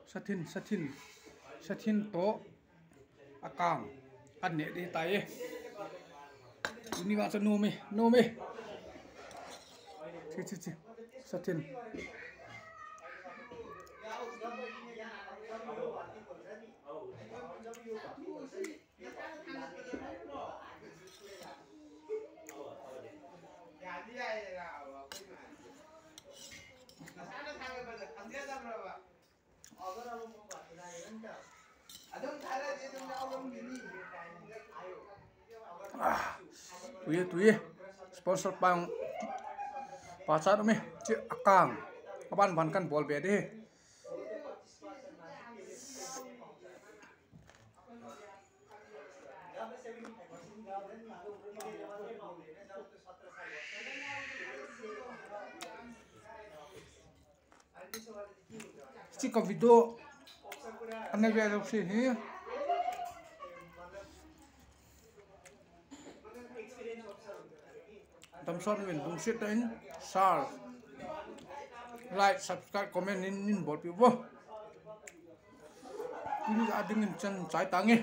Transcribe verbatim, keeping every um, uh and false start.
Sathin, sathin, sathin to akang. An ne de tai e. Uni va sa no me, no me. Chi, chi, chi. Sathin. Ah, tuye, tuye. Sponsor pang. Pachat umi. Chi akang. Aban ban kan bol be de. Hiche ka video ana ve lou se hi. Damsot uvin lungset tah in share, like, subscribe, comment in, in bolpeh uvo. Tuni a dingin chan chai tange.